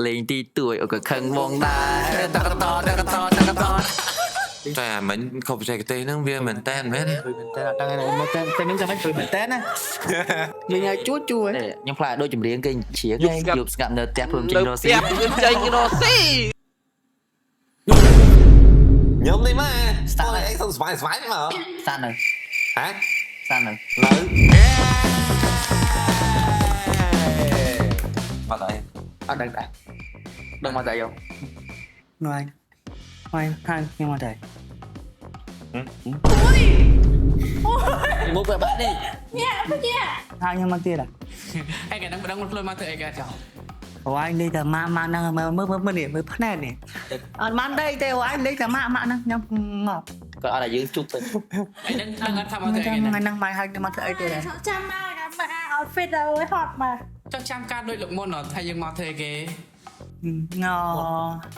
លេងទីទួយអូក៏ខឹងបងដែរតកតតកតតកត តែអាមិញខុសបច្ចេកទេសហ្នឹងវាមែនតែនមែន ជួយមែនតើអត់ដឹងឯមកតែតែនឹងចាំមិនជួយមែនតើណាយើងឲ្យជួជួយ ខ្ញុំខ្លាចដូចចម្រៀងគេជ្រៀងយប់ស្ងាត់នៅផ្ទះព្រមចេញរកស៊ី ផ្ទះព្រមចេញរកស៊ី ខ្ញុំនេះមកស្តាអីសុំស្វាយស្វាយមក សាននៅ ហ៎ សាននៅ នៅបាត់ហើយ អត់ដឹងដែរដឹងមកតែយក នោះឯងហើយហើយខ្ញុំមកតែ មុខបែបនេះ ញាក់ញាក់ ហើយខ្ញុំមកទៀត អីគេហ្នឹងមិនដឹងខ្លួនមកធ្វើអីគេចោះ អូឯងលេងតែម៉ាក់ម៉ាក់ហ្នឹងមើលមើលមើលនេះមើលភ្នែកនេះអត់បានដេកទេអូឯងលេងតែម៉ាក់ម៉ាក់ហ្នឹងខ្ញុំងាប់ គាត់អត់ឲ្យយើងជប់ទៅ អីហ្នឹងដឹងអត់ថាមកធ្វើអីគេ ថ្ងៃហ្នឹងមកហើយមកធ្វើអីទេ ចាំមកមក outfit ឲ្យហត់មក ចុះចាំការដូចលោកមុនថាយើងមកធ្វើអីគេ ង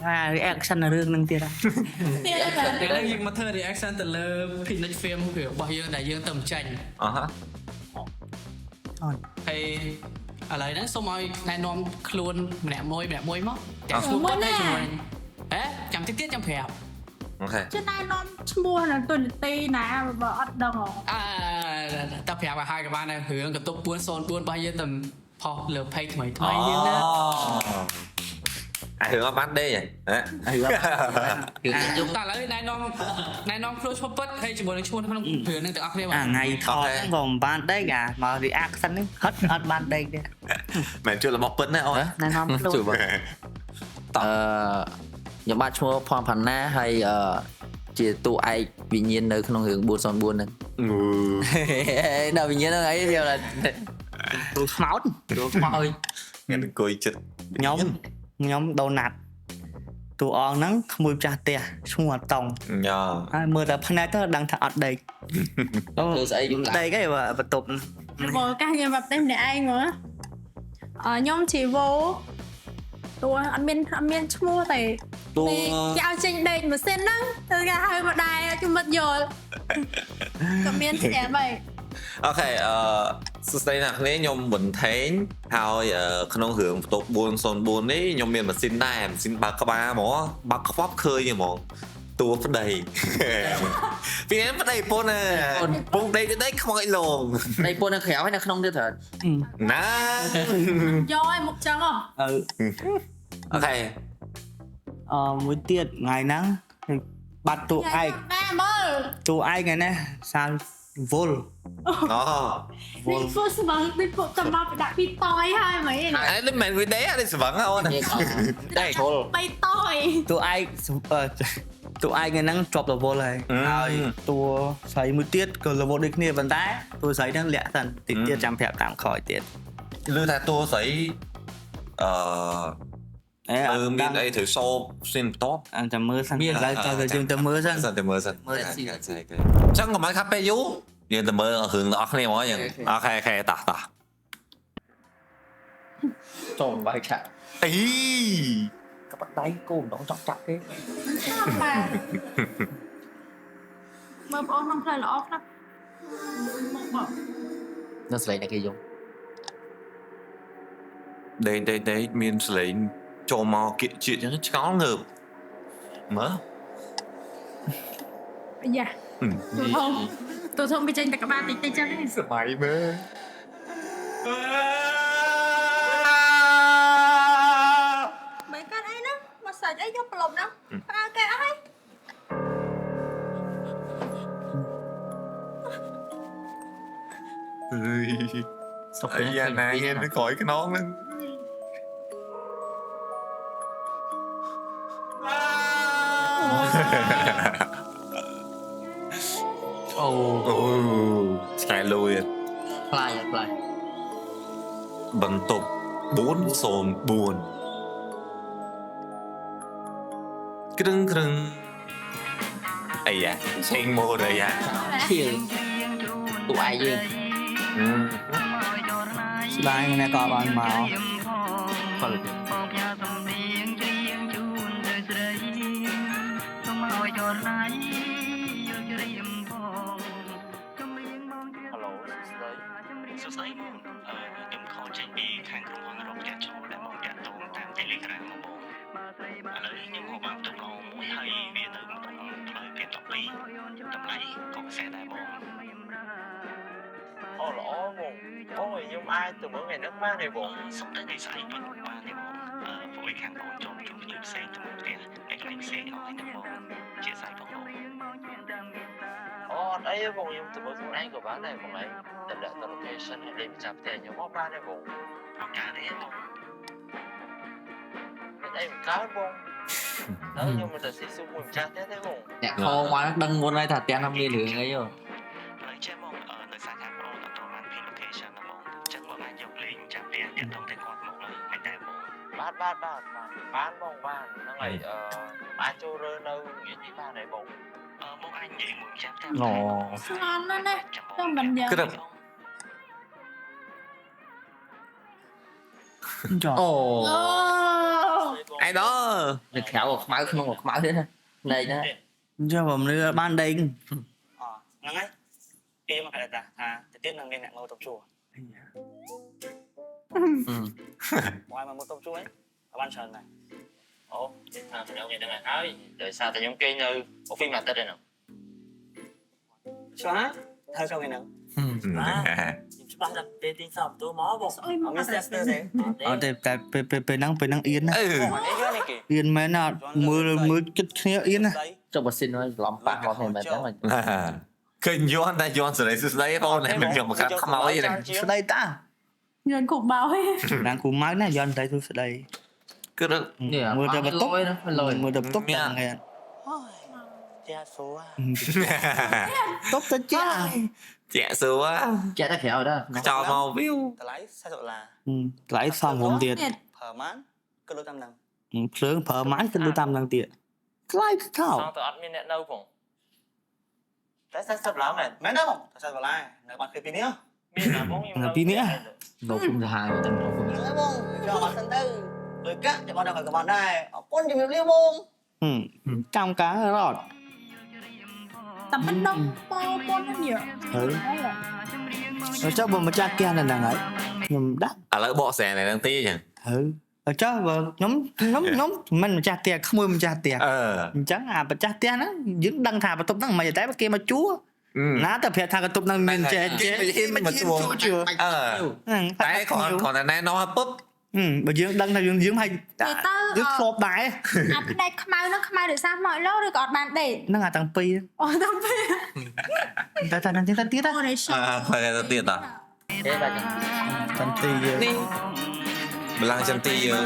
អា reaction រឿងហ្នឹងទៀត ទៀត ឥឡូវយើងមកធ្វើ reaction ទៅលើ Phoenix Film របស់យើងដែលយើងទៅចេញ អហ៎ អូន ហើយឥឡូវហ្នឹងសូមឲ្យណែនាំខ្លួនម្នាក់មួយម្នាក់មួយមកទាំងឈ្មោះគាត់ហើយជាមួយហេចាំតិចទៀតចាំប្រាប់ អូខេ ជិះណែនាំឈ្មោះនៅទុនទីណាបើអត់ដឹងហ៎ អើតើប្រាប់ឲ្យហើយក៏បានដែររឿងកន្ទប់404របស់យើងទៅផុសលើ page ថ្មីថ្មីយើងណា អារឿងអត់បានដេកហ៎ រឿងយប់ តើឥឡូវណែនាំណែនាំខ្លួនឈ្មោះពិតហើយជាមួយនឹងឈ្មោះក្នុងរឿងហ្នឹងទាំងអស់គ្នាបាទ អាថ្ងៃថតហ្នឹងក៏មិនបានដេកអាមក reaction ហ្នឹងហត់អត់បានដេកទេ មិនជួយរបស់ពិតណាអូន ណែនាំខ្លួន ជួយបងអឺខ្ញុំបាទឈ្មោះផនផាណាហើយអឺជាតួឯកវិញ្ញាណនៅក្នុងរឿង404ហ្នឹងដល់វិញ្ញាណហ្នឹងអីវាថា ទូស្មោត តួខ្មោច ថ្ងៃអង្គុយចិត្ត ខ្ញុំខ្ញុំដូណាត់តួអង្គហ្នឹងក្មួយម្ចាស់ផ្ទះឈ្មោះអាតុង ញ៉ា ហើយមើលតែភ្នែកទៅដឹងថាអត់ដេក ធ្វើស្អីយំ ដេកអីបន្ទប់ បើកាសខ្ញុំបាត់ទេម្នាក់ឯងហ៎អខ្ញុំជីវោតួអត់មានអត់មានឈ្មោះទេ តួ គេឲ្យចេញដេកម៉ាស៊ីនហ្នឹងទៅគេហៅមកដែរខ្ញុំមិនយល់ក៏មានស្រាប់ហើយ អូខេអឺសួស្តីអ្នកគ្នាខ្ញុំប៊ុនថេងហើយក្នុងរឿងបន្ទប់404នេះខ្ញុំមានម៉ាស៊ីនដែរម៉ាស៊ីនបើកក្បាលហ្មងបើកខ្វប់ឃើញហ្មងតួប្តីពីនេះប្តីពុនពងដេកដេកខ្មោចលង ដៃពូនៅក្រៅហើយនៅក្នុងទៀតត្រូវ ណា យកឲ្យមុខចឹងហ៎ អឺ អូខេ អឺមួយទៀតថ្ងៃហ្នឹងបាត់តួឯក ដែរមើល តួឯកថ្ងៃនេះសាលវល់ អូ វល់ នេះពួកស្មងនេះពួកតមកដាក់ពីតយហើយហ្មង អេនេះមិនវិដេនេះស្វឹងអូន ដៃឈុល បីតយ តួឯកតួឯកថ្ងៃហ្នឹងជាប់រវល់ហើយហើយតួស្រីមួយទៀតក៏រវល់ដូចគ្នាប៉ុន្តែតួស្រីហ្នឹងលាក់សិនតិចទៀតចាំប្រាប់តាមក្រោយទៀត ឮថាតួស្រីអ អេ ឺមានអីត្រូវសោបស៊ីនបន្ទាប់ អញចាំមើលសិនឥឡូវតើយើងទៅមើលសិន សិនតែមើលសិនមើលស៊ីអញ្ចឹងកុំឲ្យខាត់ពេលយូរយើងទៅមើលរឿងរបស់គ្នាហ្មងយើងអូខេអូខេតោះតោះ ចូលបាយឆាក់ អី ក្បាត់ដៃគោម្ដងចង់ចាក់គេ បាទមើលបងក្នុងផ្លូវល្អខ្លះមកបង នៅស្លេកតែគេយំ ដេកដេកដេកមានសលេងចូលមកគៀកជាតិអញ្ចឹងឆ្កល់ងើបមើល អាយ៉ាទូធំទូធំវាចេញតែក្បាលតិចតិចចឹងឯង សម័យមើល មិនកាត់អីហ្នឹងមកសាច់អីយកប្រឡប់ហ្នឹងផ្អើគេអស់ហើយ អើយ សុក អីយ៉ាណាហ៊ានទៅក្រោយខ្នងហ្នឹង អូ អូឆ្កែលួយ ខ្លាយខ្លាយ បន្ទប់404គ្រឹងគ្រឹងអាយ៉ាឆេងម៉ូតអាយ៉ា ឈៀងតួឯកយើង ស្ដាយថ្ងៃនេះក៏បានមក ផល សួស្តីបងអឺខ្ញុំខលចេញពីខាងក្រុមហ៊ុនរកផ្ទះជួលដែលបងតាក់ទងតាម Telegram មកបងឥឡូវនេះខ្ញុំក៏បានបន្ទប់ល្អមួយហើយវានៅម្ដុំផ្លូវពេទ្យ12តម្លៃក៏ពិសេសដែរបង អូល្អបងបងខ្ញុំអាចទៅមើលថ្ងៃហ្នឹងបានទេបង សុំទៅថ្ងៃស្អែកវិញបានទេបងអឺព្រោះឯខាងបងចូលជួបភ្ញៀវផ្សេងទៅមើលផ្ទះឯកន្លែងផ្សេងអស់ហើយហ្នឹងបងជាស្រ័យផងបង អូអត់អីទេបងខ្ញុំទៅមើលខ្លួនឯងក៏បានដែរបងឯងតម្លាក់ទៅ location ហើយលេខម្ចាស់ផ្ទះខ្ញុំមកបានទេបង អត់ការទេបង មានអីមិនកើតបងហើយខ្ញុំមិនទៅស៊ីស៊ូមួយម្ចាស់ផ្ទះទេបង អ្នកខោមកដឹងមុនហើយថាផ្ទះហ្នឹងមានរឿងអីហ៎ ឥឡូវចេះបងអឺដោយសារខាងបងអត់ទាន់បាន pin location ណាបងអញ្ចឹងបងអាចយកលេខចាំផ្ទះតាក់ទងទៅគាត់មកមិនដែរបង បាទបាទបាទបាទបានបងបានហ្នឹងហើយអឺខ្ញុំអាចចូលរើនៅថ្ងៃនេះបានទេបង អឺបងអាចនិយាយមួយម្ចាស់ផ្ទះ អូ ស្ងន់ណាស់ណាទៅមិនយ៉ាង ក្រឹប ចុះ អូ អូ អៃដល់ នៅក្រៅក៏ខ្មៅក្នុងក៏ខ្មៅទៀតណាណែណា ចុះបើមិនបានដេញហ្នឹងហើយគេមកគេថាថាទៅទៀតនឹងមានអ្នកមកតុបជួបងមកមកតុបជួអីបានច្រើនដែរ អូថាទៅថ្ងៃហ្នឹងហើយដោយសារតែខ្ញុំគេងនៅ office មួយអាទិត្យហ្នឹង ច្បាស់ហើយចូលថ្ងៃហ្នឹង ខ្ញុំច្បាស់ថាពេលទីសោបទូមកបង ស្អុយមក អត់ទេអត់ទេតែពេលពេលពេលហ្នឹងពេលហ្នឹងអៀនណា អឺ នេះយកនេះគេ អៀនមែនណាមើលមើលចិត្តគ្នាអៀនណា ចុះបើស៊ីនហ្នឹងឡំប៉ះមកហ្នឹងមែនហ្នឹង ឃើញយន់តែយន់សេរីសួស្ដីបងណែមិនខ្ញុំមកកាត់ខ្មោចទេ ស្ដីតា ញ៉ាំគូបោយ ណាងគូម៉ៅណាយន់តែទូស្ដី គឺ នេះ មើលតែបន្ទប់ លយណាលយ មើលតែបន្ទប់តែហ្នឹង ផ្ទះសួរ ទប់ទៅចា ជាក់សួរ ចាក់តែក្រៅដែរ ខ្ចោលមកវីវ តម្លៃ40ដុល្លារ ថ្លៃសំរុំទៀត ប្រើម៉ានក៏លុយតាមហ្នឹង ភ្លើងប្រើម៉ានគឺលុយតាមហ្នឹងទៀតថ្លៃថោក សងទៅអត់មានអ្នកនៅផងតែ40ដុល្លារមែន មែនទេបង40ដុល្លារនៅបានឃើញពីនេះ មានណាបងខ្ញុំ នៅពីនេះ នៅគុំសាហាវតែនៅគុំ ហ្នឹងហើយបងចង់អត់សិនទៅលុយកាក់ចាំអត់ដល់ក៏បានដែរអរគុណជំរាបលាបង ចាំការរត់ តែមិនដឹងពោមុនហ្នឹងយើ ហើយចុះបើម្ចាស់ផ្ទះនៅហ្នឹងហើយខ្ញុំដាក់ ឥឡូវបកស្រាយនៅហ្នឹងទីចឹង ហើយចុះបើខ្ញុំខ្ញុំខ្ញុំមិនម្ចាស់ផ្ទះក្មួយម្ចាស់ផ្ទះ អឺ អញ្ចឹងអាម្ចាស់ផ្ទះហ្នឹងយើងដឹងថាបន្ទប់ហ្នឹងមិនតែគេមកជួណាតែប្រាប់ថាបន្ទប់ហ្នឹងមានចេះចេះមកជួជួ អឺ ហ្នឹង តែគ្រាន់គ្រាន់តែណែនាំឲ្យពុប បើយើងដឹងថាយើងយើងឲ្យ ទៅទៅ យើងធ្លាប់ដែរ អាផ្នែកខ្មៅហ្នឹងខ្មៅដោយសារមកលោឬក៏អត់បានដេក ហ្នឹងអាតាំងពីរ អូតាមពី តែតែហ្នឹងទៀតទៀត អូនេះ អឺខ្វះតែទៀតត ទេបាទចឹង តាំងទីយើង នេះម្លងចន្ទីយើង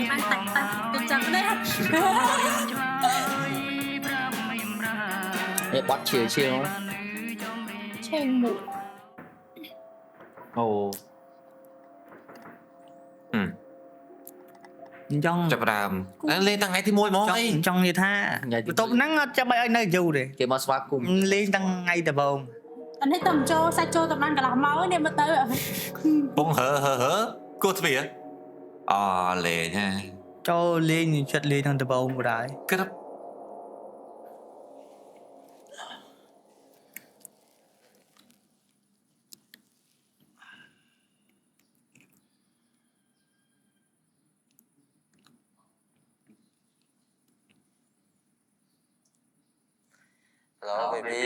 បានតាក់តាក់ទៅចឹងនេះ នេះបត់ឈៀវឈៀវ ឆេងមុខ អូ អញ្ចឹង ចាប់ដើមលេងតាំងថ្ងៃទី1ហ្មង ចង់ អី ចង់និយាយថាបន្ទប់ហ្នឹងអត់ចាំបាច់ឲ្យនៅយូរទេ គេមកស្វាគមន៍ លេងតាំងថ្ងៃដំបូង អានេះតែចូលសាច់ចូលតែបានកន្លះម៉ោងនេះមើលទៅ ពងហឺហឺហឺគោះទ្វារអលេងហ่า ចូលលេងចិត្តលេងតាំងដំបូងក៏ដែរ ក្រឹប Hello baby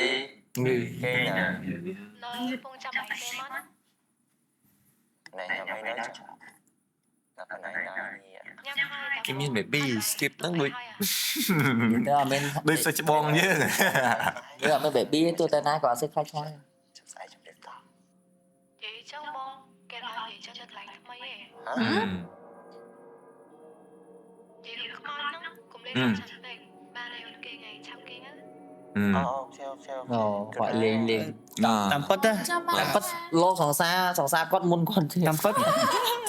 ងឺ គេណា នៅពងចាំឯងទេមកណា ណែញ៉ាំអីនៅដល់ប៉ុណ្ណេះណានេះ ញ៉ាំហើយ គេមាន baby skip ហ្នឹងដូច ទៅអត់មាន ដូចសាច់ច្បងយើង វាអត់មាន baby ទេទោះតែណាក៏អត់សូវខ្លាចខ្លាច ចាំស្អែកចាំរៀបត និយាយចឹងបងគេឲ្យនិយាយចឹងនៅកន្លែងថ្មីឯងនិយាយរឿងខ្មោចហ្នឹងកុំលេងចាំពេកបានហើយអូនគេថ្ងៃឆាប់គេងណា អូ OK OK អូគាត់លេងលេង តាមពិតណា ចាំមក តាមពិតលោកសង្សារសង្សារគាត់មុនគាត់ទៀត តាមពិត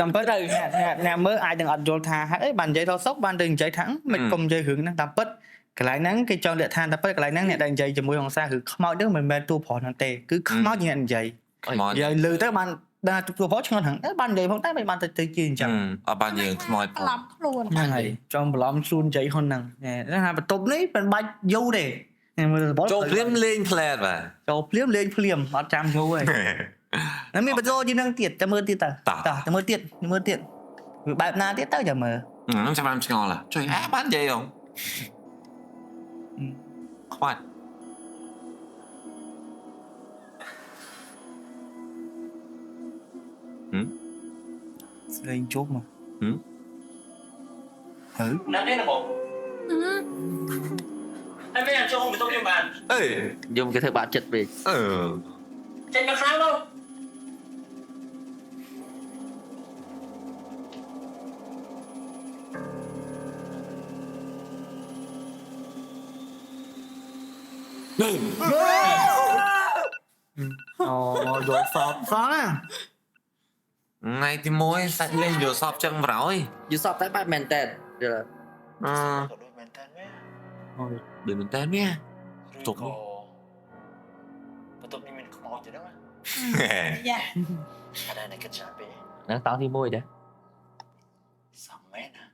តាមពិតអ្នកអ្នកអ្នកមើលអាចនឹងអត់យល់ថាហេតុអីបាននិយាយថោសុកបានទៅនិយាយថាមិនកុំនិយាយរឿងហ្នឹងតាមពិតកន្លែងហ្នឹងគេចង់លាក់ថាតាមពិតកន្លែងហ្នឹងអ្នកដែលនិយាយជាមួយហង្សាគឺខ្មោចហ្នឹងមិនមែនតួប្រុសហ្នឹងទេគឺខ្មោចជាអ្នកនិយាយ ខ្មោច និយាយលើទៅបានដល់តួប្រុសឆ្ងល់ហ្នឹងបាននិយាយផងតែមិនបានទៅទៅជាអញ្ចឹង អត់បានយើងខ្មោចផង ក្លំខ្លួន ហ្នឹងហើយចង់បន្លំខ្លួននិយាយហ៊ុនហ្នឹងហ្នឹងថាបន្ទប់នេះមិនបាច់យូរទេមើលប ចូលភ្លាមលេងផ្លែតបាទ ចូលភ្លាមលេងភ្លាមអត់ចាំយូរទេ ហើយមានបញ្ចូលជាងនឹងទៀតតែមើលទៀតតើ តោះ តោះតែមើលទៀតមើលទៀត វាបែបណាទៀតទៅចាំមើល ខ្ញុំចាប់បានឆ្ងល់ជួយអាបាននិយាយហងខ្វាច់ស្លេងជុំមកហើយ ណានេះណាបងហើយមានចូលបន្ទប់ខ្ញុំបាន អេ យំគេធ្វើបាបចិត្តពេក អឺ ចេញមកក្រៅមក អូយល់សពសោះណា ថ្ងៃទី1សាច់លេងយល់សពចឹងប្រយ យល់សពតែបែបមែនតើយល់ អឺ ដូចមែនតើមែន ដូចមែនតើមែនទុក បន្ទប់នេះមានខ្មោចទេហ្នឹង យ៉ា អត់ដែរគិតច្រើនពេក ហ្នឹងតង់ទី1ដែរ សំមែនណា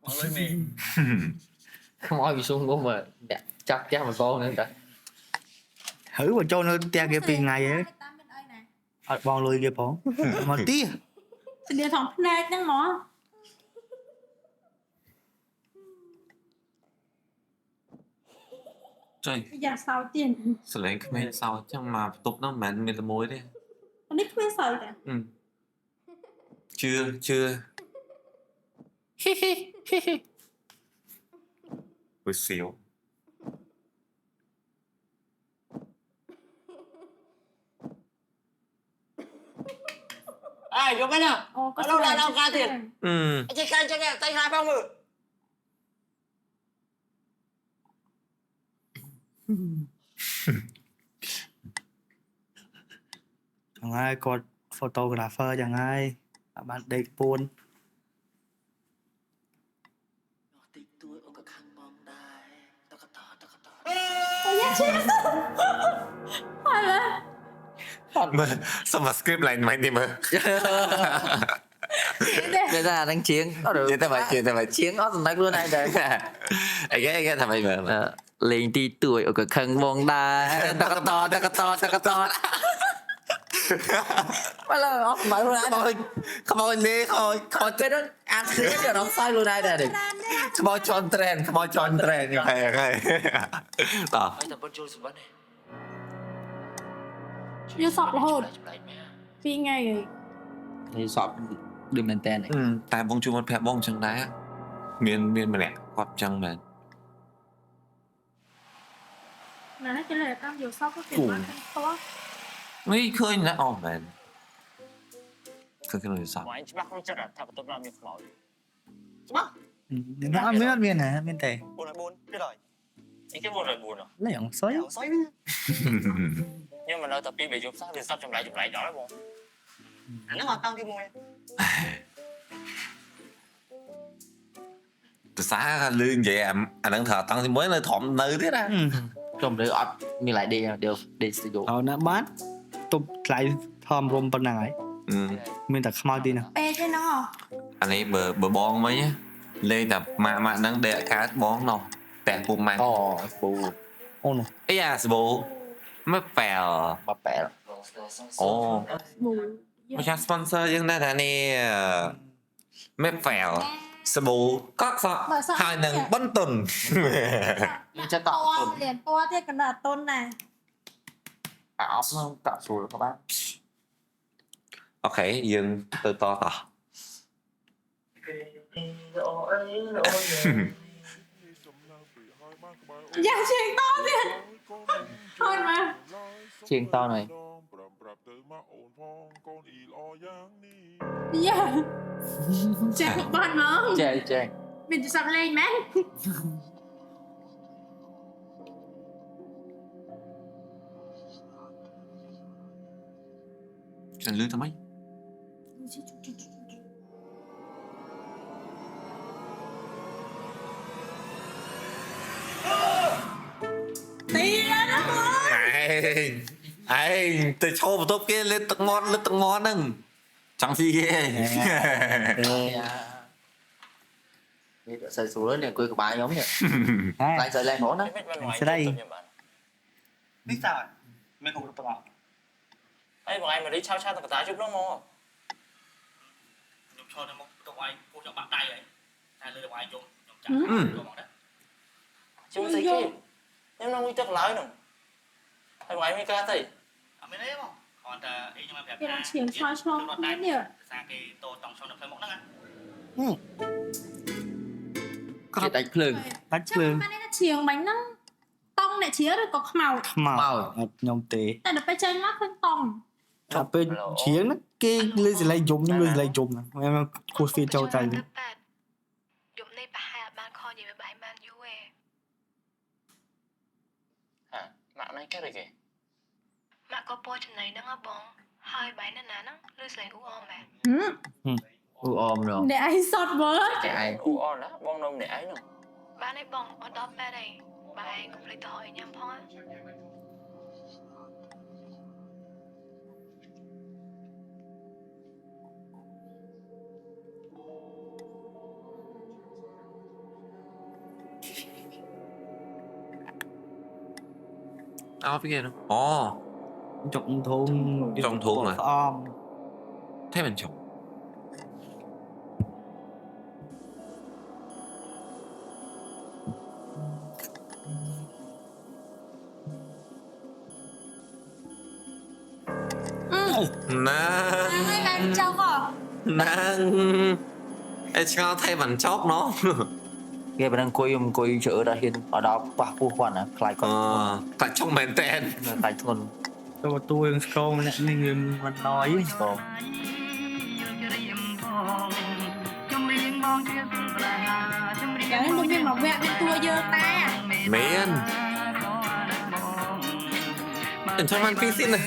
បងលុយមេ ខ្មោចវាសុំងំអ្នកចាក់ផ្ទះមកសងហ្នឹងតា ហើយបើចូលនៅផ្ទះគេ2ថ្ងៃហ៎ តាមមានអីណា អត់បងលុយគេផងមកទី ស្លៀកថងភ្នែកហ្នឹងហ្មង ចុយ យ៉ាសោចទៀត សលេងក្មេងសោចចឹងមកបន្ទប់ហ្នឹងមិនមែនមានតែមួយទេ នេះគ្មានសោចទេ ជឿជឿហ៊ីហ៊ីហ៊ីហ៊ីវាសៀវ អើយកមែនណា អូក៏ ដល់ដល់ការទៀត អឺ ចេះកាចេះតែខ្លាផងមើល យ៉ាងហើយគាត់ photographer យ៉ាងហើយបានដេកពួន តិចតួចអូក៏ខាងបងដែរតកតតកត អូយ៉ាឈឺហើយមើល មើលសុំ script ឡើងមិនទេមើល តែថាហ្នឹងជាង និយាយតែមកជាងតែមក ជាងអត់សម្ដេចខ្លួនឯងដែរ អីគេអីគេថាម៉េចមើល លេងទីទួយអូក៏ខឹងបងដែរតកតតកតតកតមកឡើយអត់សម្ដេចខ្លួនឯង ខ្មោចនេះខ្មោចខ្មោច ពេលហ្នឹងអានស្គ្រីបអារម្មណ៍សើចខ្លួនឯងដែរ ខ្មោចជន់ត្រេនខ្មោចជន់ត្រេនហើយហើយតោះ ហើយតែប៉ុនចូលសម្បត្តិនេះ យល់សពរហូត ចម្លែកមែន 2ថ្ងៃហើយ យល់សពដូចមែនតើ តែបងជួយមកប្រាប់បងចឹងដែរមានម្នាក់គាត់ចឹងមែន ណាគេលើតាមយល់សពក៏គេបានផ្ទាល់ នេះឃើញណាអូមែនឃើញក្នុងយល់សព បងឯងច្បាស់ក្នុងចិត្តថាបន្ទប់ណាមានខ្មោច ច្បាស់ អត់មានអត់មានណាមានទេ 404ទៀតហើយ អីគេ404ហ៎ លេងសុយ សុយ ខ្ញុំមិននៅតែពី3យប់សោះវាសពចម្លែកចម្លែកដល់ហើយបង អាហ្នឹងអត់តាំងទី1 ភាសាលឺនិយាយអាហ្នឹងថាតាំងទី1នៅត្រមនៅទៀតណា ចុំលើអត់មានឡៃដេកដេកស្ទូឌីយោ អត់ណាបានទប់ថ្លៃធំរុំប៉ុណ្ណឹងហើយមានតែខ្មោចទីហ្នឹង ពេកហ្នឹងហ៎ អានេះបើបងវិញលេងតែម៉ាក់ម៉ាក់ហ្នឹងដេកកើតបងនោះតែពុកម៉ាក់ អូពូ អូនោះ អីអាស្បូមកប៉ែល មកប៉ែល អូ បូ ម្ចាស់ sponsor យើងដែរថានេះមេប៉ែលស្បូកក់សក់ហើយនឹងបន្ទុន ចិត្តតក់ តុនលៀនពណ៌ទៀតកណ្ដាលតុនដែរ អាអប់ហ្នឹងតក់ស្រួលក៏បាន អូខេយើងទៅតតោះ យ៉ាជើងតទៀតហើយមក ជើងតหน่อย យ៉ាចេះបានមក ចេះចេះ មានទូរស័ព្ទលេងមែន ฉันลืมทำไม ងឯងទៅឈោបន្ទប់គេលេទឹកមាត់លើទឹកមាត់ហ្នឹងចង់ស៊ីគេ នេះស្អីស្រួលនេះអង្គុយក្បែរខ្ញុំនេះ ខ្លាចស្អីឡើងហ្មងណា ស្រីនេះសើមានគ្រប់ទាំងអស់ អីបងឯងមករីឆាវឆាវតកតាជប់នោះមក ខ្ញុំឈរនៅមុខតុកឯងគោះចង់បាក់ដៃហើយតែលើតុកឯងយំខ្ញុំចាក់យកមកដែរ ជុំស្អីគេខ្ញុំនៅមួយទឹកឡើយនោះហើយបងឯងមានការទៅ អត់មានអីបងគ្រាន់តែអីខ្ញុំមកប្រាប់ គេរងឈៀងឆ្លើយឆ្លងគ្នានេះ សារគេតតង់ឈរនៅផ្លូវមុខហ្នឹងណា គេដាច់ភ្លើង ដាច់ភ្លើង ចាំបាននេះឈៀងបាញ់ហ្នឹងតង់អ្នកជ្រាឬក៏ខ្មោច ខ្មោចអត់ខ្ញុំទេ តែដល់ពេលចេញមកឃើញតង់ ដល់ពេលជ្រៀងហ្នឹងគេលើសលេងយំខ្ញុំលើសលេងយំហ្នឹងខ្ញុំគោះស្វាចូលទៅ យប់នេះប្រហែលបានខនិយាយបាយបានយូរឯង ហាម៉ាក់ណៃកើតអីគេ ម៉ាក់ក៏ពោចំណៃហ្នឹងហ៎បងហើយបាយនៅណាហ្នឹងឮសលេងអ៊ូអមែន អ៊ូអមរង អ្នកឯងសតមើល តែឯង អ៊ូអណាបងនៅម្នាក់ឯងនោះ បានឯងបងអត់ដល់ពេទ្យឯងបាយកុំភ្លេចទៅឲ្យញ៉ាំផងណា អោពីគេនោះអូ ចុងធំ ចុងធំហ៎ ស្អម thế mình chụp ណា ហើយបានចោលហ៎ ណាអេឆ្ងល់ថៃមិនចប់ណោះ គេបើនឹងអង្គុយអង្គុយជើដល់ហ៊ានដល់ប៉ះពោះគាត់ណាខ្លាច អឺ គាត់ តាច់ចុងមែនតើ ខ្លាចធ្ងន់ ទៅតួយើងស្គមអ្នកនេះយើងមិនណយ បង យ៉ាងនេះមានមកវគ្គមានតួយើងដែរ មែនអញ្ចឹងបានពីរស៊ីនណា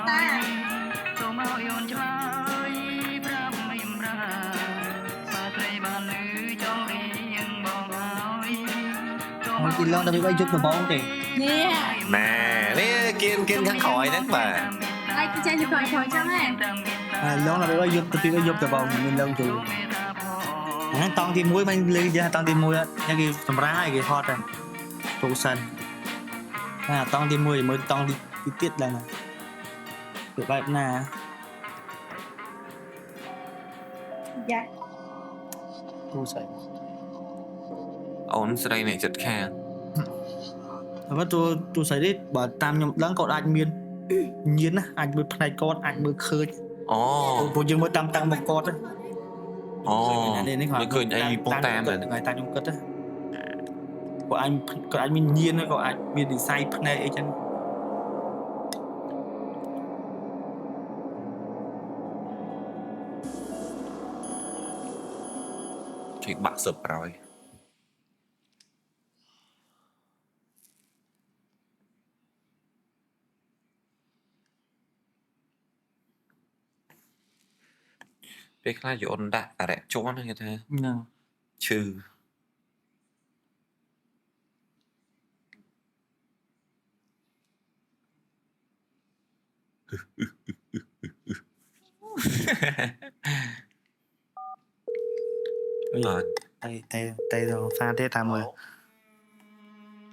តា មកទីឡងដល់វាយប់ដំបងទេ នេះ ណែនេះគៀនគៀនខាងក្រោយហ្នឹងបាទ ឯងចេះក្រោយក្រោយចឹងហ៎ អាឡងដល់វាយប់ទៅទីយប់ដំបងមានឡងជួយហ្នឹងតង់ទី1មិនលឺយើងតង់ទី1អត់គេសម្រាយគេហត់ហើយទូសិនអាតង់ទី1ជាមួយតង់ទីទៀតឡើងវាបែបណា យ៉ា ទូស្អី អូនស្រីអ្នកចិត្តខាង តែតួតួស្រីនេះបើតាមខ្ញុំដឹងគាត់អាចមានញៀនណាអាចមើលផ្នែកគាត់អាចមើលឃើញ អូ ព្រោះយើងមើលតាមតាំងមុខគាត់ អូ នេះ មើលឃើញអីពងតាម ហ្នឹងហើយតាមខ្ញុំគិតណាគាត់អាចគាត់អាចមានញៀនគាត់អាចមាននិស័យភ្នែកអីចឹង គេបាក់សឹបប្រយពេលខ្លះយន្តដាក់អរិយជនគេថា ហ្នឹង ឈឺអត់ តែតែតែសង្សារទេតាមមើល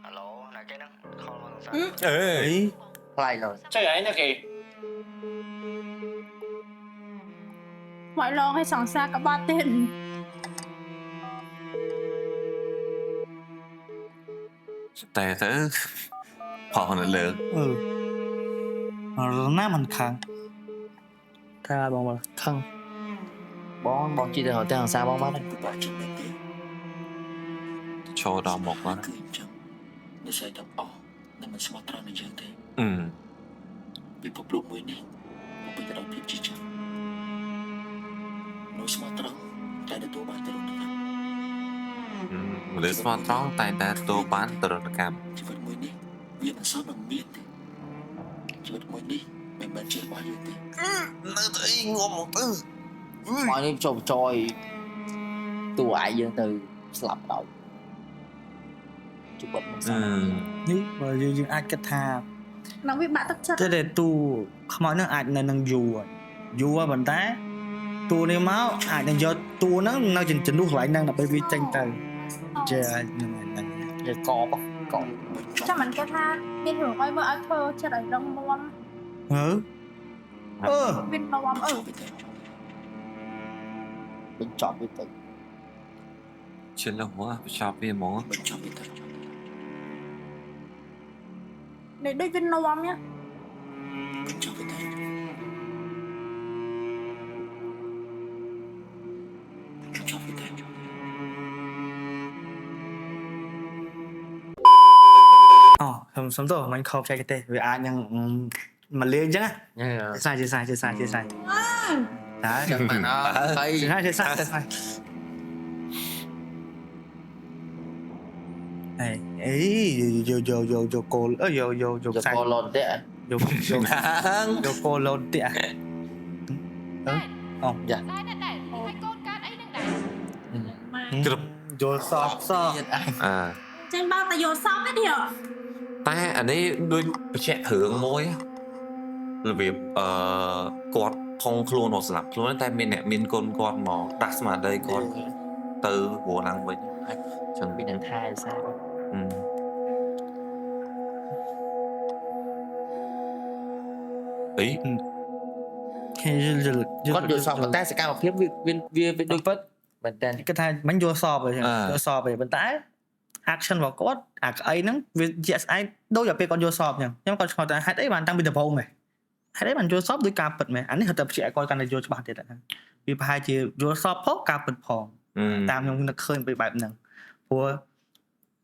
ហៅឡូណាគេហ្នឹងខលមកសង្សារ អេ អី ខ្លាចឡើយ ចេះឯងណាគេ មកឡងឲ្យសង្សារក្បត់ទៀត តែទៅផលនៅលើ អឺណាមិនខឹងថាបងបងខឹង បងបងជីទៅរកតែសង្សារបងបានហើយ ចូលដល់មុខហ្នឹង គឺអញ្ចឹងនិស្ស័យទាំងអស់ដែលមិនស្មោះត្រង់នឹងយើងទេ អឺ ពិភពលោកមួយនេះពុំពេញទៅដោយភាពជឿជាក់មនុស្សស្មោះត្រង់តែទទួលបានទរណកម្ម មនុស្សស្មោះត្រង់តែតែទទួលបានទរណកម្ម ជីវិតមួយនេះវាមិនសមនឹងមានទេជីវិតមួយនេះមិនមែនជារបស់យើងទេ នៅទៅអីងំមកទៅ មកនេះចូលចយតួឯងយើងទៅស្លាប់ដល់ ជីវិតមិនសិន នេះបើយើងអាចគិតថា នឹងវាបាក់ទឹកចិត្ត តែតួខ្មោចហ្នឹងអាចនៅនឹងយូរយូរប៉ុន្តែតួនេះមកអាចនឹងយកតួហ្នឹងនៅជំនួសកន្លែងហ្នឹងដើម្បីវាចេញទៅជាហ្នឹងហ្នឹង វាកបកប ចាំមិនគេថាមានរឿងអីមើលឲ្យធ្វើចិត្តឲ្យរឹងមាំ អឺអឺ វានាំអឺ បញ្ចប់វាទៅ ជិនแล้วហ៎បញ្ចប់វាហ្មង បញ្ចប់វាទៅ នេះដូចវានាំញ បញ្ចប់វាទៅបញ្ចប់វាទៅ អូខ្ញុំសុំទោសមិនខុសចែកទេវាអាចនឹងមកលេងអញ្ចឹងណាសាយសាយសាយសាយតែ ចាំបានអត់ហើយ សាយសាយសាយអេអេយកយកយកយកគោលយកយកយក យកគោលលនទេ យកយកយកគោលលនទេអូ យ៉ា ដែរដែរហើយកូនកើតអីនឹងដែរ ក្រឹប យល់សពស ទៀតអញ អា ចេញបោកតែយល់សពទេទៀត តែអានេះដូចបញ្ជាក់រឿងមួយរបៀបអឺគាត់ផុងខ្លួនរត់ស្លាប់ខ្លួនតែមានអ្នកមានគុណគាត់មកដាស់ស្មារតីគាត់ទៅព្រោះឡើងវិញ ចឹងពីនឹងថែសារ អី គាត់យល់សពប៉ុន្តែសកម្មភាពវាវាដូច ពិត មែនតើ គាត់ថាមិនយល់សពទេយល់សពទេប៉ុន្តែ action របស់គាត់អាក្អីហ្នឹងវាជាក់ស្ដែងដូចតែពេលគាត់យល់សពអញ្ចឹងខ្ញុំគាត់ឆ្ងល់ថាហេតុអីបានតាំងពីដំបូងហ៎ហេតុអីបានយល់សពដោយការពិតមែនអានេះគាត់តែព្យាយាមគាត់កាន់តែយល់ច្បាស់ទៀតហ្នឹងវាប្រហែលជាយល់សពផងការពិតផងតាមខ្ញុំនឹកឃើញពីបែបហ្នឹងព្រោះ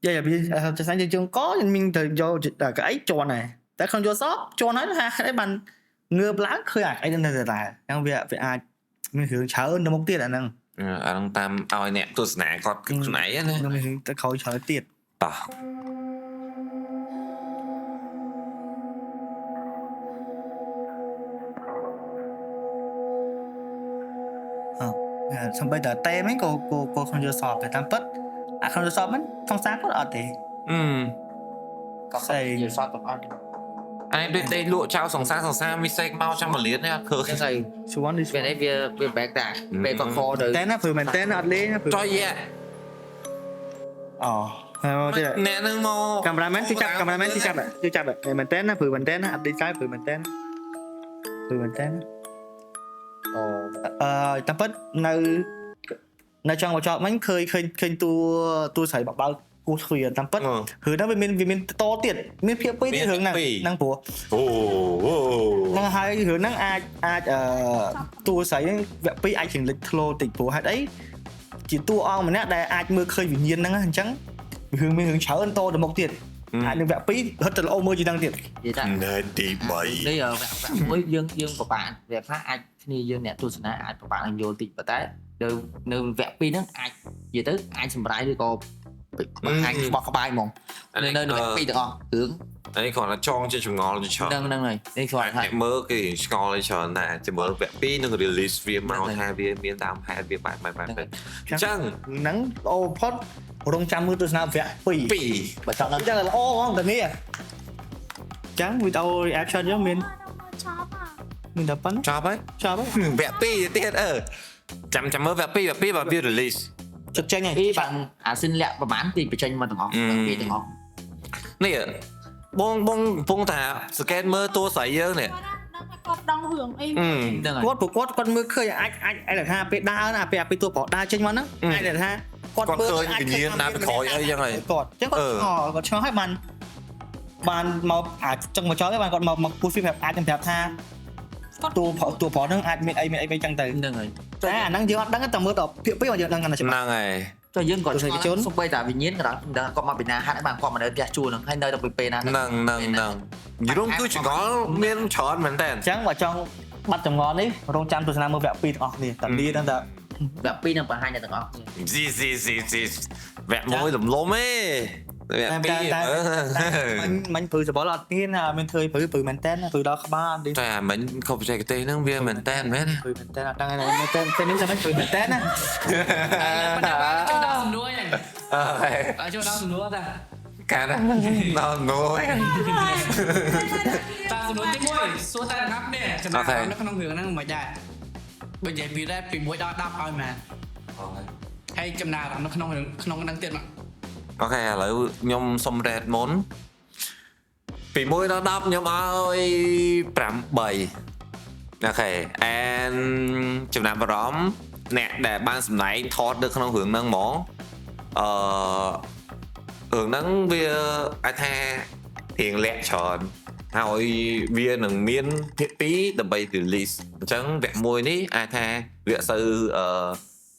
យាយវាចាស់យើងជើងកមានទៅយកក្អីជន់ដែរតែខ្ញុំយល់សពជន់ហើយថាហេតុអីបានងើបឡើងឃើញអាក្អីនៅតែដែរអញ្ចឹងវាអាចមានរឿងច្រើនទៅមុខទៀតអាហ្នឹង អាហ្នឹងតាមឲ្យអ្នកទស្សនាគាត់គិតខ្លួនឯងណា នឹងមានរឿងទៅក្រោយច្រើនទៀត តោះ សំបីតែតេហ្នឹងក៏ក៏ខ្ញុំយល់សពតែតាមពិតអាខ្ញុំយល់សពហ្នឹងសង្សារគាត់អត់ទេ អឺ ក៏ស្អីយល់សពទាំងអស់ អានេះដូចដេកលក់ចោលសង្សារសង្សារមីសេកមកចាំមួយលាននេះអត់ឃើញ ស្អី ជួននេះ វានេះវាវាបែកតាពេលកខទៅ តែណាព្រោះមែនតើអត់លេងណាព្រោះ ចុយយ៉ា អូហើយមកទៀត អ្នកនឹងមក កាមេរ៉ាមែនជួយចាប់កាមេរ៉ាមែនជួយចាប់ជួយចាប់មែនតើណាព្រោះមែនតើណាអត់ដេកចោលព្រោះមែនតើព្រោះមែនតើ អូ អឺតាមពិតនៅចង់បញ្ចប់មិញឃើញឃើញឃើញតួតួស្រីបបើគូទ្វាតាមពិតរឿងហ្នឹងវាមានតទៀតមានភាពពីរទៀតរឿងហ្នឹងហ្នឹងព្រោះ អូ ហ្នឹងហើយរឿងហ្នឹងអាចអាចអឺតួស្រីហ្នឹងវគ្គ2អាចជាងលេចធ្លោតិចព្រោះហេតុអីជាតួអង្គម្នាក់ដែលអាចមើលឃើញវិញ្ញាណហ្នឹងអញ្ចឹងរឿងមានរឿងច្រើនតទៅមុខទៀតអាចនឹងវគ្គ2រត់ទៅល្អមើលជាងហ្នឹងទៀត និយាយថា ណែទី3 នេះវគ្គមួយយើងយើងពិបាកវគ្គខ្លះអាចគ្នាយើងអ្នកទស្សនាអាចពិបាកនឹងយល់តិចប៉ុន្តែនៅវគ្គ2ហ្នឹងអាចនិយាយទៅអាចសម្រាយឬក៏បង្ហាញបោះក្បាយហ្មងនៅវគ្គ2ទាំងអស់រឿង អានេះគ្រាន់តែចងជាចម្ងល់ជាច្រើន ហ្នឹងហើយនេះគ្រាន់តែ អ្នកមើលគេឆ្ងល់ឲ្យច្រើនដែរជាមើលវគ្គ2នឹង release វាមកថាវាមានតាមហេតុវាបែបបែបបែបអញ្ចឹង ហ្នឹងល្អបំផុតរងចាំមើលទស្សនាវគ្គ2 បើចង់ដល់ អញ្ចឹងល្អហ្មងតានេះអញ្ចឹងវីដេអូ reaction យើងមាន ចប់ហ่ะ មានតែប៉ុណ្ណឹង ចប់ហើយ ចប់ហើយ វគ្គ2ទៀតអឺចាំមើលវគ្គ2វគ្គ2បើវា release ជិតចេញហើយ ពីបានអាស៊ីនលាក់ប្រហែលទីបញ្ចេញមកទាំងអស់ពីទាំងអស់ នេះបងបងកំពុងតែសង្កេតមើលតួស្រីយើងនេះ គាត់ដឹងថាគាត់ដងរឿងអី ហ្នឹងហើយ គាត់ព្រោះគាត់គាត់មើលឃើញអាចអាចអាចថាពេលដើរណាពេលតួប្រុសដើរចេញមកហ្នឹងអាចថាគាត់ គាត់ មើល ឃើញវិញ្ញាណដើរពីក្រោយអីចឹងហើយ គាត់អញ្ចឹងគាត់ឆ្ងល់គាត់ឆ្ងល់ហើយបានបានមកអាចចឹងមកចោលហើយបានគាត់មកមកពូហ្វីប្រាប់អាចនឹងប្រាប់ថា គាត់ តួប្រុសតួប្រុសហ្នឹងអាចមានអីមានអីចឹងទៅ ហ្នឹងហើយ តែអាហ្នឹងយើងអត់ដឹងទេតែមើលដល់ភាគ2មកយើងដឹងកាន់តែច្បាស់ ហ្នឹងហើយ ចុះយើងក៏ ទស្សនិកជន សូម្បីតែវិញ្ញាណក៏ដោយមិនដឹងគាត់មកពីណាហាត់បានគាត់មកនៅផ្ទះជួលហ្នឹងហើយនៅតែពីពេលណា ហ្នឹងហ្នឹងហ្នឹងយល់គឺចម្ងល់មានច្រើនមែនតើ អញ្ចឹងបើចង់បាត់ចម្ងល់នេះរងចាំទស្សនាមើលវគ្គ2ទាំងអស់គ្នាតាលាដឹងតែ វគ្គ2នឹងបង្ហាញអ្នកទាំងអស់គ្នា ស៊ីស៊ីស៊ីស៊ីវគ្គមួយលំលំទេវគ្គ តែ 2 តែមិញព្រឺសបល់អត់មានមានធ្វើព្រឺព្រឺមែនតើព្រឺដល់ក្បាលនេះ តែមិញខុសបច្ចេកទេសហ្នឹងវាមែនតើមែន ព្រឺមែនតើអត់ដឹងទេមែនតើពេលនេះចាំមិនព្រឺមែនតើណា ចូលដល់សំណួរហ្នឹង អើ ចូលដល់សំណួរតា កាត់ដល់នោះ តាសំណួរទី1សួរតែប្រាប់នេះចំណាប់នៅក្នុងរឿងហ្នឹងមិនដែរបើនិយាយពីរ៉េពី1ដល់10ឲ្យមែនហើយចំណាប់នៅក្នុងរឿងក្នុងហ្នឹងទៀតមក OK ឥឡូវខ្ញុំសុំ rate មុនពី1ដល់10ខ្ញុំឲ្យ8 OK and ចំណាប់អារម្មណ៍អ្នកដែលបានសម្ដែងថតនៅក្នុងរឿងហ្នឹងហ្មងអឺរឿងហ្នឹងវាអាចថារៀងលាក់ច្រើនហើយវានឹងមានភាគ2ដើម្បី release អញ្ចឹងវគ្គ1នេះអាចថាវាអត់សូវអឺ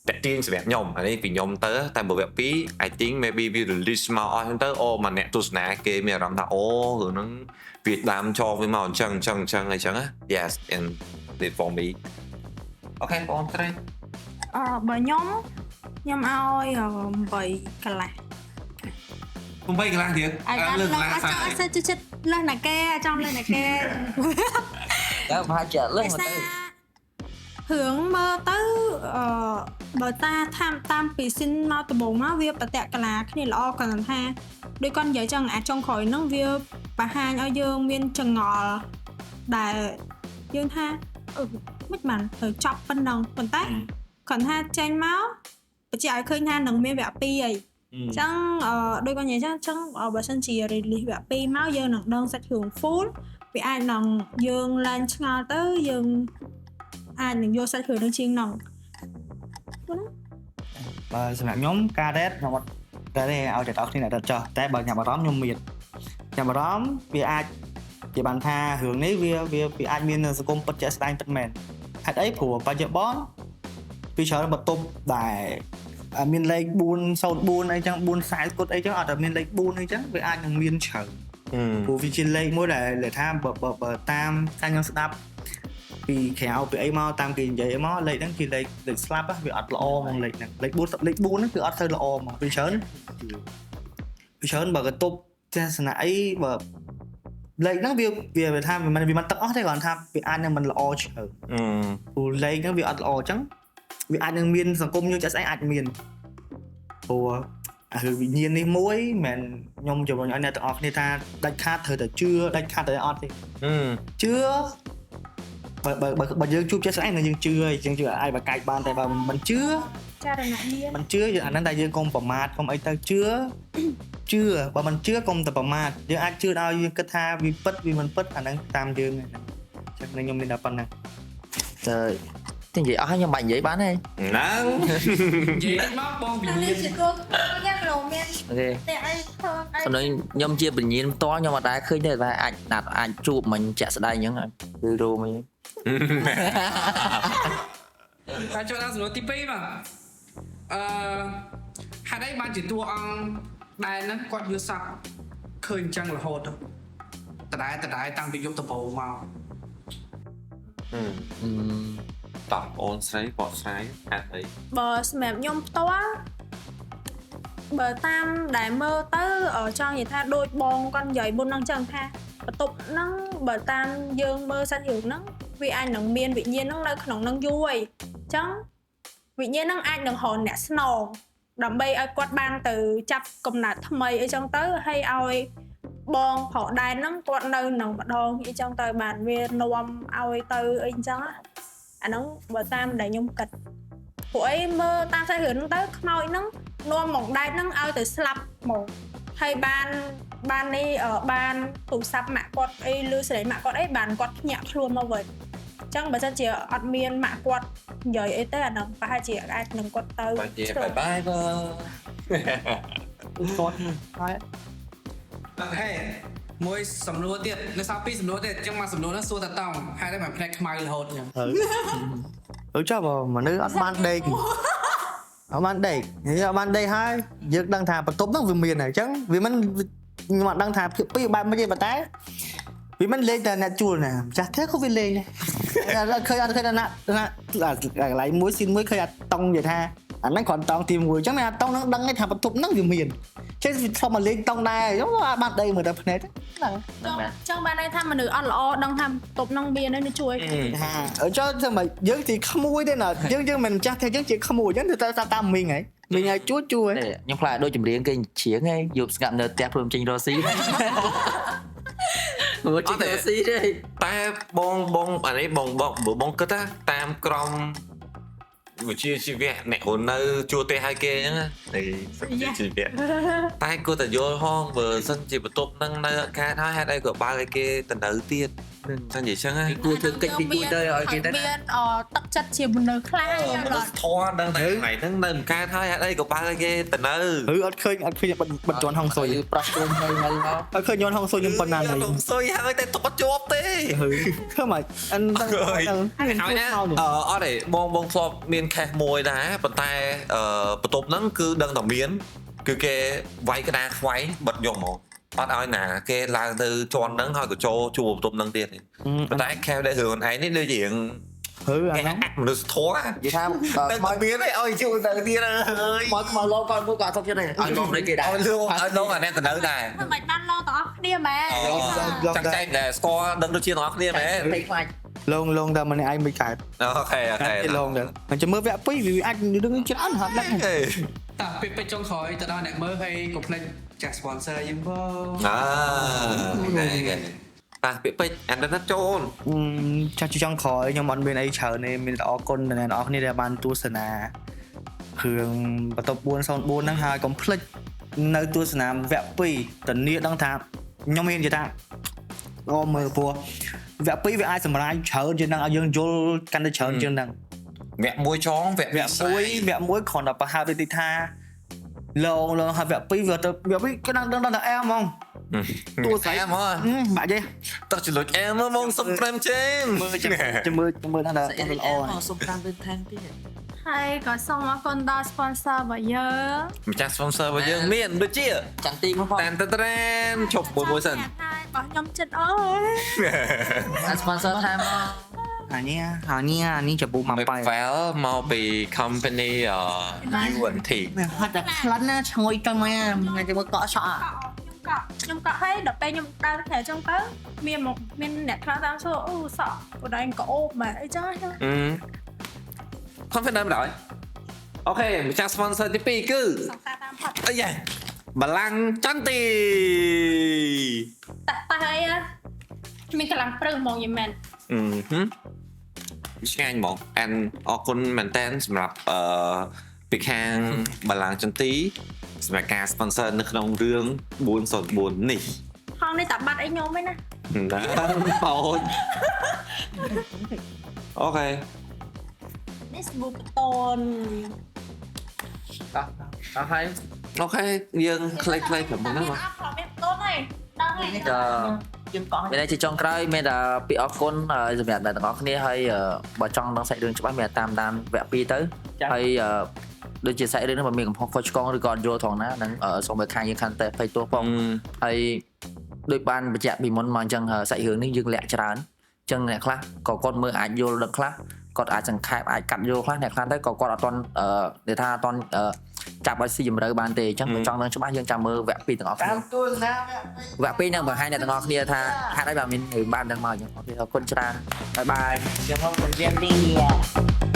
តាក់ទាញសម្រាប់ខ្ញុំអានេះពីខ្ញុំទៅតែបើវគ្គ2 I think maybe វា release មកអស់ហ្នឹងទៅអូមកអ្នកទស្សនាគេមានអារម្មណ៍ថាអូរឿងហ្នឹងវាដើមចងវាមកអញ្ចឹងអញ្ចឹងអញ្ចឹងអញ្ចឹងណា Yes, and it for me. OK បងត្រី អឺបើខ្ញុំខ្ញុំឲ្យ8កន្លះ 8កន្លះទៀត អាចបានលើសអត់ចង់អត់សូវចិត្តលើសណាគេចង់លើសណាគេ តែប្រហែលជាអត់លើស ដោយ មក សារ ទៅ រឿងមើលទៅអឺបើតាតាមតាមពី scene មកដំបូងមកវាប្រតិកលាគ្នាល្អគាត់ថាដូចគាត់និយាយចឹងអាចុងក្រោយហ្នឹងវាបង្ហាញឲ្យយើងមានចងល់ដែលយើងថាអឺមិនបានត្រូវចប់ប៉ុណ្ណឹងប៉ុន្តែគាត់ថាចេញមកបញ្ជាក់ឲ្យឃើញថានឹងមានវគ្គ2អីចឹងអឺដូចគាត់និយាយចឹងចឹងបើសិនជា release វគ្គ2មកយើងនឹងដឹងសាច់រឿង full វាអាចនឹងយើងឡើងឆ្ងល់ទៅយើងអាចនឹងយកសាច់រឿងនឹងជាងហ្នឹង បើសម្រាប់ខ្ញុំការ rate ខ្ញុំអត់តែទេឲ្យតែដល់គ្នាអ្នករត់ចោះតែបើញ៉ាំអារម្មណ៍ខ្ញុំមានញ៉ាំអារម្មណ៍វាអាចជាបានថារឿងនេះវាវាវាអាចមានសង្គមពិតជាក់ស្ដែងពិតមែនហេតុអីព្រោះបច្ចុប្បន្នពីច្រើនបន្ទប់ដែលមានលេខ404អីចឹង440គុតអីចឹងអត់តែមានលេខ4អីចឹងវាអាចនឹងមានច្រើនព្រោះវាជាលេខមួយដែលថាបើបើតាមការខ្ញុំស្ដាប់ពីក្រៅពីអីមកតាមគេនិយាយអីមកលេខហ្នឹងគឺលេខលេខស្លាប់វាអត់ល្អហ្មងលេខហ្នឹងលេខ4លេខ4ហ្នឹងគឺអត់សូវល្អហ្មងពីច្រើនពីច្រើនបើកន្ទប់ទស្សនៈអីបើលេខហ្នឹងវាវាថាវាមិនទឹកអស់ទេគ្រាន់ថាវាអាចនឹងមិនល្អច្រើនព្រោះលេខហ្នឹងវាអត់ល្អអញ្ចឹងវាអាចនឹងមានសង្គមយើងចាក់ស្អែកអាចមានព្រោះអារឿងវិញ្ញាណនេះមួយមិនខ្ញុំជំរុញឲ្យអ្នកទាំងអស់គ្នាថាដាច់ខាតត្រូវតែជឿដាច់ខាតតែអត់ទេជឿបើបើបើយើងជួបចេះស្អែកនឹងយើងជឿហើយយើងជឿអាចបកាច់បានតែបើមិនជឿ ចារណយាន មិនជឿយើងអាហ្នឹងតែយើងកុំប្រមាថកុំអីទៅជឿជឿបើមិនជឿកុំតែប្រមាថយើងអាចជឿដល់យើងគិតថាវាពិតវាមិនពិតអាហ្នឹងតាមយើងហ្នឹងចឹងខ្ញុំមានតែប៉ុណ្្នឹង ទៅតែនិយាយអស់ហើយខ្ញុំបាច់និយាយបានទេ ហ្នឹង និយាយមកបងវិ នេះ ញ្ញាណ ជាគោយ៉ាងលោមាន OK តែអីធ្វើអី សំណួរខ្ញុំជាវិញ្ញាណផ្ទាល់ខ្ញុំអត់ដែលឃើញទេតែអាចណាត់អាចជួបមិញជាក់ស្ដែងអញ្ចឹងគឺរួមអី តែចូលដល់សំណួរទី2មកអឺហេតុអីបានជាតួអង្គដែលហ្នឹងគាត់យល់សប្តិឃើញអញ្ចឹងរហូតដដែលដដែលតាំងពីយប់ដំបូងមក តោះអូនស្រីបកស្រាយហេតុអី បើសម្រាប់ខ្ញុំផ្ទាល់បើតាមដែលមើលទៅចង់និយាយថាដូចបងគាត់និយាយមុនហ្នឹងចឹងថាបន្ទប់ហ្នឹងបើតាមយើងមើលសាច់រឿងហ្នឹងវាអាចនឹងមានវិញ្ញាណហ្នឹងនៅក្នុងហ្នឹងយូរហើយអញ្ចឹងវិញ្ញាណហ្នឹងអាចនឹងរកអ្នកស្នងដើម្បីឲ្យគាត់បានទៅចាប់កំណើតថ្មីអីចឹងទៅហើយឲ្យបងប្រុសដែរហ្នឹងគាត់នៅនឹងម្ដងអីចឹងទៅបានវានាំឲ្យទៅអីចឹងអាហ្នឹងបើតាមដែលខ្ញុំគិតពួកអីមើលតាមសាច់រឿងហ្នឹងទៅខ្មោចហ្នឹងនាំមកដែតហ្នឹងឲ្យទៅស្លាប់មកហើយបានបាននេះបានទូរស័ព្ទម៉ាក់គាត់អីឬសេរីម៉ាក់គាត់អីបានគាត់ភ្ញាក់ខ្លួនមកវិញអញ្ចឹងបើសិនជាអត់មានម៉ាក់គាត់និយាយអីទៅអាហ្នឹងប្រហែលជាអាចនឹងគាត់ទៅ បាយបាយបើ គាត់ហើយ ហេមួយសំណួរទៀតនៅសល់ពីរសំណួរទៀតអញ្ចឹងមកសំណួរហ្នឹងសួរតតង់ហើយតែមកផ្នែកខ្មៅរហូតអញ្ចឹង អឺចុះបើមនុស្សអត់បានដេកអត់បានដេកនិយាយអត់បានដេកហើយយើងដឹងថាបន្ទប់ហ្នឹងវាមានហើយអញ្ចឹងវាមិនខ្ញុំអត់ដឹងថាភាគពីរបែបមិនទេប៉ុន្តែវាមិនលេងតែអ្នកជួលណាម្ចាស់ផ្ទះក៏វាលេងដែរអត់ឃើញអត់ឃើញណាណាកន្លែងមួយស៊ីនមួយឃើញអាតុងនិយាយថាអាហ្នឹងគ្រាន់តង់ទី1អញ្ចឹងអាតុងហ្នឹងដឹងថាបន្ទប់ហ្នឹងវាមានចេះវាធ្លាប់មកលេងតុងដែរអញ្ចឹងអត់បានដេកមើលតែភ្នែកហ្នឹង ចង់បានន័យថាមនុស្សអត់ល្អដឹងថាបន្ទប់ហ្នឹងមានហើយជួយ ថាអញ្ចឹងធ្វើម៉េចយើងជាក្មួយទេណាយើងយើងមិនម្ចាស់ទេយើងជាក្មួយអញ្ចឹងទៅតាមមីងហី មានឲ្យជួជួ ទេខ្ញុំខ្លាចដូចចម្រៀងគេច្រៀងឯងយប់ស្ងាត់នៅផ្ទះព្រមចេញរកស៊ីព្រោះចេញរកស៊ីទេ តែបងបងអានេះបងបងបើបងគិតណាតាមក្រមវិជ្ជាជីវៈអ្នករស់នៅជួលផ្ទះឲ្យគេអញ្ចឹងណានេះវិជ្ជាជីវៈតែគួរតែយល់ហងបើសិនជាបន្ទប់ហ្នឹងនៅអត់កើតហើយហេតុអីក៏បើកឲ្យគេទៅនៅទៀតសិនជាអញ្ចឹងណា គួរធ្វើកិច្ចពីគួរទៅឲ្យគេទៅ មានអទឹកចិត្តជាមនុស្សខ្លះ មនុស្សធម៌ដឹងតែថ្ងៃហ្នឹងនៅមិនកើតហើយហេតុអីក៏បើកឲ្យគេទៅនៅ ឬអត់ឃើញអត់ឃើញបិទជន់ហងសុយ ប្រោះគុំនៅហើយមក អត់ឃើញជន់ហងសុយខ្ញុំប៉ុណ្ណា ហ នេះ ងសុយហើយតែតត់ជាប់ទេ ឃើញមកអិនដឹងដឹង ហើយណាអត់ទេបងបងធ្លាប់មាន case មួយដែរប៉ុន្តែអឺបន្ទប់ហ្នឹងគឺដឹងតែមានគឺគេវាយក្តារខ្វែងបិទយកហ្មងអត់ឲ្យណាគេឡើងទៅជាន់ហ្នឹងហើយក៏ចូលជួបបន្ទប់ហ្នឹងទៀតប៉ុន្តែ case ដែលរឿងឯងនេះដូចជារឿង ហឺអាហ្នឹង មនុស្សធម៌ និយាយថា តែ ខ្មោច មានទេឲ្យជួទៅទៀតអើយ ខ្មោចខ្មោចលោកគាត់មួយគាត់អត់សុខចិត្តទេឲ្យលោកដូចគេដែរ ឲ្យលោកឲ្យលោកអាអ្នកទៅនៅដែរ មិនបាច់បានឡទាំងអស់គ្នាមែន ចាំចែកតែស្គាល់ដឹងដូចជាទាំងអស់គ្នាមែន ពេកខ្លាច លងលងតែម្នាក់ឯងមិនកើត OK OK លងទៅអញ្ចឹងមើលវគ្គ2វាអាចរឿងច្រើនហាត់ដឹង តាពេលពេចចុងក្រោយទៅដល់អ្នកមើលហើយកុំភ្លេចចាស់ sponsor យើងផង អា OK តាពាក្យពេចន៍អានដល់ចូល ចាស់ចង់ក្រោយខ្ញុំអត់មានអីច្រើនទេមានតែអរគុណដល់អ្នកនរគ្នាដែលបានទស្សនារឿងបន្ទប់404ហ្នឹងហើយកុំភ្លេចនៅទស្សនាវគ្គ2ធានាដឹងថាខ្ញុំមាននិយាយថាល្អមើលព្រោះវគ្គ2វាអាចសម្រាយច្រើនជាងហ្នឹងឲ្យយើងយល់កាន់តែច្រើនជាងហ្នឹង វគ្គ1ចងវគ្គ វគ្គ1វគ្គ1គ្រាន់តែប្រហើបតិចថាលងលងហើយវគ្គ2វាទៅវគ្គ2គេដឹងដឹងតែអែហ្មងតួស្រី អែហ្មង បាក់ទេ ទឹកចលុចអែហ្មងសុំព្រមជេម មើលចាំមើលមើលថាល្អ សុំ5វិញថែមទៀត ហើយក៏សូមអរគុណដល់ sponsor របស់យើង ម្ចាស់ sponsor របស់យើងមានដូចជា ចន្ទទីមកផង តានតារានឈប់មួយមួយសិន ហើយរបស់ខ្ញុំចិត្តអើយ អា sponsor ថែមមក អានេះអានេះអានេះចបុមកប៉ែ File មកពី company UNT មានហត់តែក្លិនណាឈ្ងុយទៅមកថ្ងៃទៅមកកក់សក់ ខ្ញុំកក់ហើយដល់ពេលខ្ញុំដើរក្រៅចឹងទៅមានមកមានអ្នកខ្លះតាមសួរអូសក់បដិងក៏អូបមែនអីចឹង អឺ confident ម្ដងអូខេម្ចាស់ sponsor ទី2គឺ សង្សារតាមផាត់ អីយ៉ាបលាំងចន្ទី តាតាអីមានកម្លាំងព្រឹងហ្មងយីមែន អឺហឹមឆ្ងាញ់ហ្មងអានអរគុណមែនតើសម្រាប់អឺពីខាងបលាំងចន្ទីសម្រាប់ការ sponsor នៅក្នុងរឿង404នេះ ហងនេះតាបាត់អីខ្ញុំឯណា ណាបងអូខេ នេះស្បូបតន អោះអស់ហើយ អូខេយើងខ្លីៗប្រាប់មុនណាបង អត់ព្រមមានតនហើយដឹងហើយ យើងកក់ មានតែជាចុងក្រោយមានតែពីអរគុណសម្រាប់អ្នកទាំងអស់គ្នាហើយបើចង់ដឹងសាច់រឿងច្បាស់មានតែតាមដានវគ្គ2ទៅហើយដូចជាសាច់រឿងនេះបើមានកំហុសខុសឆ្គងឬក៏អត់យល់ត្រង់ណានឹងសូមឲ្យខាងយើងខាងតែភ័យទោសផងហើយដូចបានបញ្ជាក់ពីមុនមកអញ្ចឹងសាច់រឿងនេះយើងលាក់ច្រើនអញ្ចឹងអ្នកខ្លះក៏គាត់មើលអាចយល់ដឹងខ្លះគាត់អាចសង្ខេបអាចកាត់យល់ខ្លះអ្នកខ្លះទៅក៏គាត់អត់ទាន់និយាយថាអត់ទាន់ចាប់ឲ្យស៊ីជម្រៅបានទេអញ្ចឹងបើចង់ដឹងច្បាស់យើងចាំមើលវគ្គ2ទាំងអស់គ្នា តាមទស្សនា វគ្គ2នឹងបង្ហាញអ្នកទាំងអស់គ្នាថាហេតុអីបានមានរឿងបានដឹងមកអញ្ចឹងអរគុណច្រើនបាយបាយ ខ្ញុំមកជម្រាបលា